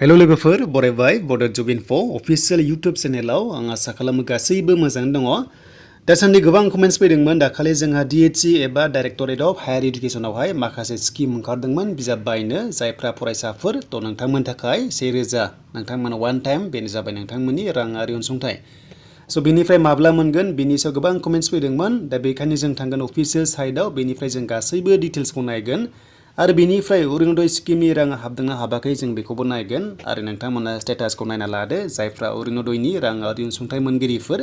Hello लोगोफोर बरायबाय बड जब info अफिशियेल YouTube चेनेलाव आं आसा खालामो गासैबो मोजाङै दङ। दासान्दि गोबां कमेन्ट्स फैदोंमोन दाखालि जोंहा DHE एबा डाइरेक्टरेट अफ हायर एडुकेशनावहाय माखासे स्किम ओंखारदोंमोन बिजाब बायनो जायफ्रा फरायसाफोर थ' नोंथांमोननि थाखाय 1000 नोंथांमोना वान टाइम बेनो जाबाय नोंथांमोननि राङारि अनसुंथाइ। स' बेनिफ्राय माब्ला मोनगोन बेनि सायाव गोबां कमेन्ट्स फैदोंमोन दा बेखायनो जों थांगोन अफिशियेल साइटआव बेनिफ्राय जों गासैबो डिटेल्सखौ नायगोन आरो बेनिफ्राय अरुणोदय स्किमनि राङा हाबदोंना हाबाखै जों बेखौबो नायगोन आरो नोंथांमोना स्टेटासखौ नायना लादो जायफ्रा अरुणोदयनि राङारि अनसुंथाइ मोनगिरिफोर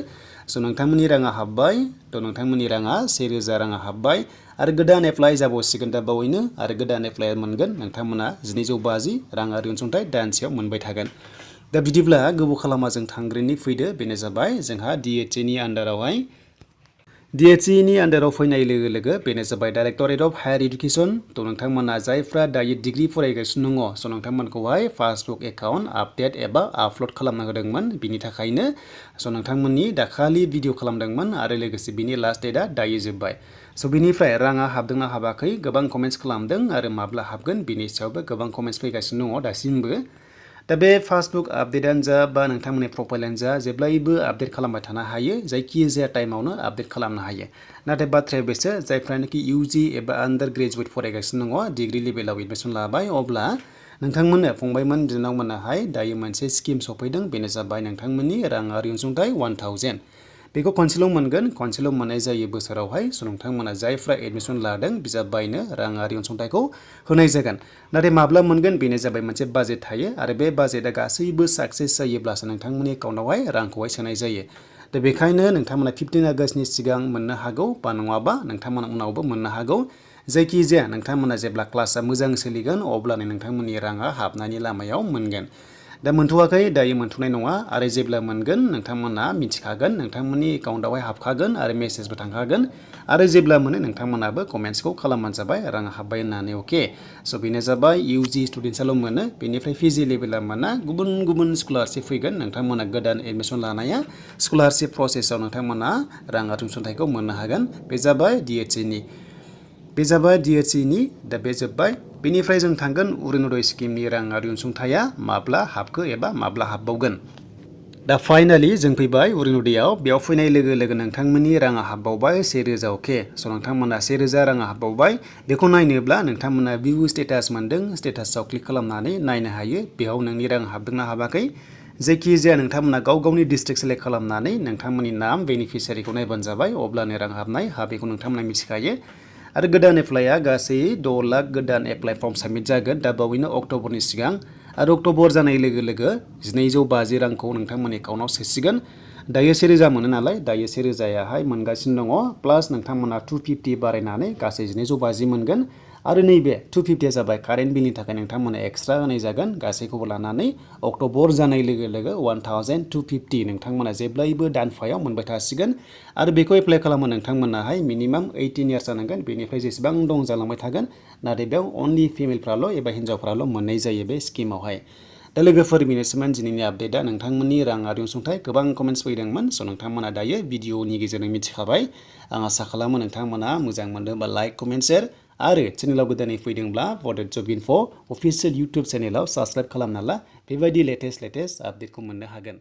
स' नोंथांमोननि राङा हाबबाय थ' नोंथांमोननि राङा 1000 राङा हाबबाय आरो गोदान एप्लाइ जाबावसिगोन दा बावैनो आरो गोदान एप्लाइ मोनगोन नोंथांमोना 1250 राङारि अनसुंथाइ दानसेयाव मोनबाय थागोन। दा बिदिब्ला गोबाव खालामा जों थांग्रोनि फैदो बेनो जाबाय जोंहा DHE नि आन्डारावहाय DHE नि आन्डाराव फैनाय लोगो लोगो बेनो जाबाय डाइरेक्टरेट अफ हायर एडुकेशन थ' नोंथांमोना जायफ्रा दायो डिग्री फरायगासिनो दङ स' नोंथांमोनखौहाय पासबुक एकाउन्ट आपडेट एबा आपल'ड खालामना होदोंमोन बिनि थाखायनो स' नोंथांमोननि दाखालि भिडिअ खालामदोंमोन आरो लोगोसे बिनि लास्ट डेटआ दायो जोब्बाय स' बिनिफ्राय राङा हाबदोंना हाबाखै गोबां कमेन्ट्स खालामदों आरो माब्ला हाबगोन बिनि सायावबो गोबां कमेन्ट्स फैगासिनो दङ दासिमबो। दा बे पासबुक आपडेटआनो जा बा नोंथांमोननि प्रफाइलानो जा जेब्लायबो आपडेट खालामबाय थानो हायो जायखिजाया टाइमावनो आपडेट खालामनो हायो नाथाय बाथ्राया बेसो जायफ्रानोखि UG एबा आन्डार ग्रेजुवेट फरायगासिनो दङ डिग्री लेभेलाव एडमिसन लाबाय अब्ला नोंथांमोननो फंबायमोन बिनानावमोनहाय दायो मोनसे स्किम सफैदों बेनो जाबाय नोंथांमोननि राङारि अनसुंथाइ 1000 बेखौ खनसेल' मोनगोन खनसेल' मोननाय जायो बोसोरावहाय स' नोंथांमोना जायफ्रा एडमिसन लादों बिजाब बायनो राङारि अनसुंथाइखौ होनाय जागोन नाथाय माब्ला मोनगोन बेनो जाबाय मोनसे बाजेट थायो आरो बे बाजेटआ गासैबो साक्सेस जायोब्लासो नोंथांमोननि एकाउन्टआवहाय रांखौहाय सोनाय जायो। दा बेखायनो नोंथांमोना 15 आगस्टनि सिगां मोननो हागौ बा नङाबा नोंथांमोना उनावबो मोननो हागौ जायखिजाया नोंथांमोना जेब्ला क्लासआ मोजां सोलिगोन अब्लानो नोंथांमोननि राङा हाबनायनि लामायाव मोनगोन। दा मोनथ'वाखै दायो मोनथ'नाय नङा आरो जेब्ला मोनगोन नोंथांमोना मिथिखागोन नोंथांमोननि एकाउन्टआवहाय हाबखागोन आरो मेसेजबो थांखागोन आरो जेब्ला मोनो नोंथांमोनाबो कमेन्ट्सखौ खालामबानो जाबाय राङा हाबबाय होननानै अके स' बेनो जाबाय UG स्टुडेन्टसाल' मोनो बेनिफ्राय PG लेभेला मोना गुबुन गुबुन स्कलारशिप फैगोन नोंथांमोना गोदान एडमिसन लानाया स्कलारशिप प्रसेसआव नोंथांमोना राङारि अनसुंथाइखौ मोननो हागोन बे जाबाय DHE नि दा बे जोब्बाय बेनिफ्राय जों थांगोन अरुणोदय स्किमनि राङारि अनसुंथाइया माब्ला हाबखो एबा माब्ला हाबबावगोन। दा फाइनालि जों फैबाय अरुणोदयआव बेयाव फैनाय लोगो लोगो नोंथांमोननि राङा हाबबावबाय 1000 अके स' नोंथांमोना 1000 राङा हाबबावबाय बेखौ नायनोब्ला नोंथांमोना भिउ स्टेटास मोनदों स्टेटासआव क्लिक खालामनानै नायनो हायो बेयाव नोंनि रां हाबदोंना हाबाखै जायखिजाया नोंथांमोना गाव गावनि डिस्ट्रिक्ट सेलेक्ट खालामनानै नोंथांमोननि नाम बेनिफिसियारिखौ नायबानो जाबाय अब्लानो रां हाबनाय बेखौ नोंथांमोना मिथिखायो आरो गोदान एप्लाइआ गासै 6 लाख गोदान एप्लाइ फर्म साबमिट जागोन दा बावैनो अक्ट'बरनि सिगां आरो अक्ट'बर जानाय लोगो लोगो 1250 रांखौ नोंथांमोननि एकाउन्टआव सोसिगोन दायो 1000 मोनो नालाय दायो 1000याहाय मोनगासिनो दङ प्लास नोंथांमोना 250 बारायनानै गासै 1250 मोनगोन आरो नैबे 250 जाबाय कारेन्ट बिलनि थाखाय नोंथांमोना एक्सट्रा होनाय जागोन गासैखौबो लानानै अक्ट'बर जानाय लोगो लोगो 1250 नोंथांमोना जेब्लायबो दानफायाव मोनबाय थासिगोन आरो बेखौ एप्लाइ खालामो नोंथांमोनाहाय मिनिमाम 18 इयार्स जानांगोन बेनिफ्राय जेसेबां दं जालांबाय थागोन नाथाय बेयाव अनलि फिमेलफ्राल' एबा हिन्जावफ्राल' मोननाय जायो बे स्किमावहाय। दा लोगोफोर बेनोसैमोन दिनैनि आपडेटआ नोंथांमोननि राङारि अनसुंथाइ गोबां कमेन्ट्स फैदोंमोन स' नोंथांमोना दायो भिडिअनि गेजेरजों मिथिखाबाय आं आसा खालामो नोंथांमोना मोजां मोनदों बा लाइक कमेन्ट शेयार आरो चेनेलाव गोदानै फैदोंब्ला बड जब इनफो अफिशियेल इउटुब चेनेलाव साबस्क्राइब खालामना ला बेबायदि लेटेस्ट आपडेटखौ मोननो हागोन।